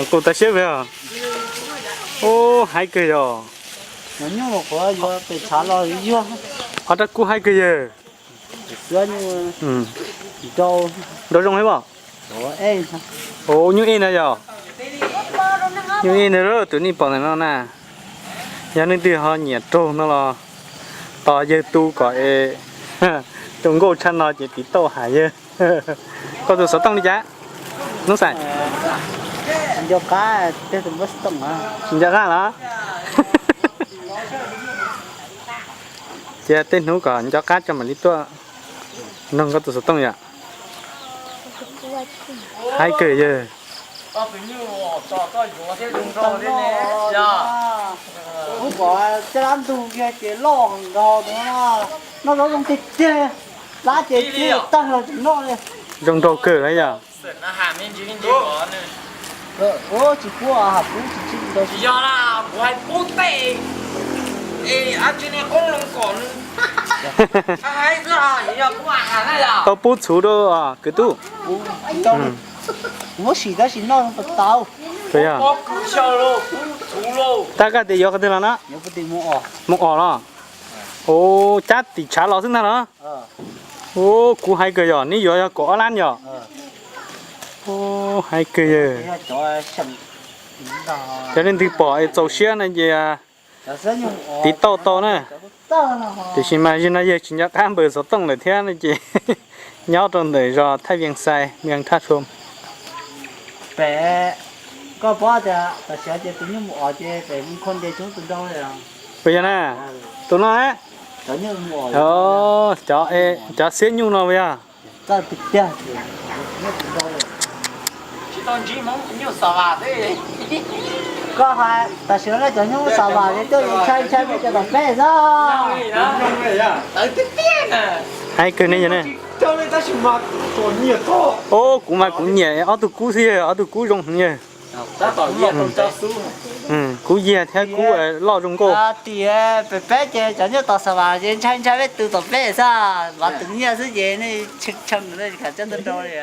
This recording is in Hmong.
Qus tas siab vim os. Ub, haib kawg yog. Ob rab kub haib kawg yawg. Nrau zoo thiab os. Ub, nyuj ej na yog. Nyuj ej na, tus nej pom ntawm no na. Yog leej twg ho nyiam raug no los tos yawg tu kom es zoo nkauj tshaj no ces tiv tauj hais yawg. Koj tus xov tooj li cas? Nub xais. Tsis nco qab los? Cia tej hnub kom nco qab tso mam li tuaj nug koj tus xov tooj yom. Haib kawg yawg. Ub, kom caj dab ntug kiag ces loj nkaus no, noj zaub zoo tiag tiag, plab ces tawg los tseem noj li. Zoo nraug kawg lawm yog. Tsis pub, tsis pub. Tau pub txhuv rau kwv tub. Muab sim tab sis noj tau tau. Tab koj tias yuav qhov twg los na? Mus os los? Ua cab tim tshav los xwb ntag los? Ua kuv haib kawg yog, neb yuav yog kaum ob lab yog? Ua haib kawg yawg. Cov leej twg pom es txaus siab no ces tiv tauj tau na. Tiam sis mas zaum no yawg tsis nco qab npawb xov tooj lawm thiab no ces nyob rau ntawm zos Thaij Vias Xais, Vias Thaj Sua. Pem, koj paub tias tam sim no ces tus nyuj mus os ces pem Mus Khoo ces coob tus nrau li. Puas yog na? Tus no na? Cov, cov xiab nyuj no puas yog? Koj hais tam sim no cov nyuj xa vas ces tuaj ntshai ntshai peb cov tom peb xwb. Haib kawg ne yog ne. Ub, kuv mas kuv nyiam ob tug kub xwb yawg, ob tug kub zoo heev yawg. Kub yiag thiab kub loj zoo nkauj. Tim pem peb ces cov nyuj tom xa vas ces ntshai ntshai peb tus tom peb xwb, vas tus nyiaj xwb ces nej tshee tshee kam coj tuaj rau li.